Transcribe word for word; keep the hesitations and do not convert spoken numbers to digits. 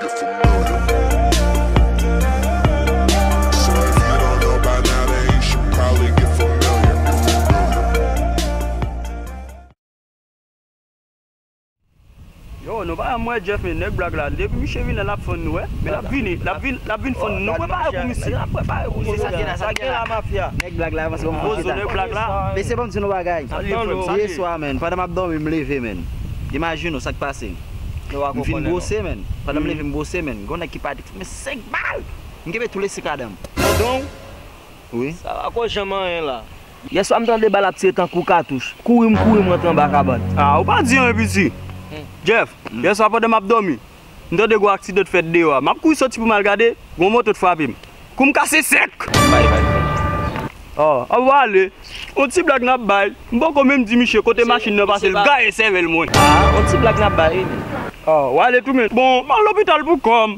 So if you don't know by now, then you should probably get familiar. Yo, nou pa janm wè Jeff, men nèg Black la, depi misye vin la, l ap fann nou, wè. Men l ap vini, l ap vin, l ap vin fann nou. Nou prepare pou misye. N ap prepare pou misye. Sa gen la, sa gen la, mafya. Nèg Black la avanse kòm Bozo, nèg Black la. Mesye, ban m di nou bagay. Yè swa, menn, pandan m ap dòmi, m leve, menn. Imajine w sa k pase. M fin bwose, menn. Pandan m leve, m bwose, menn. Gon nèg ki pati, men senk bal. M kenbe tou le senk adan m. Pandan w Wi. Sa pa ko janm anyen la. Yèswa m tande bal ap tire tankou katouch. Kouri m kouri m rantre anba kabann. Ah, ou pa di anyen piti. Jeff, yèswa pandan m ap dòmi, m tande gwo aksidan t fèt deyò a. M ap kouri soti pou m al gade, gwo moto t frape m. Kou m kase sèk. Oh, ah, w ale. On ti blag n ap bay. M poko menm di misye kote machin nan pase, l gaye sèvèl mwen. Ah, on ti blag n ap bay, wi. Oh, w ale tou men. Bon, m al lopital pou kò m.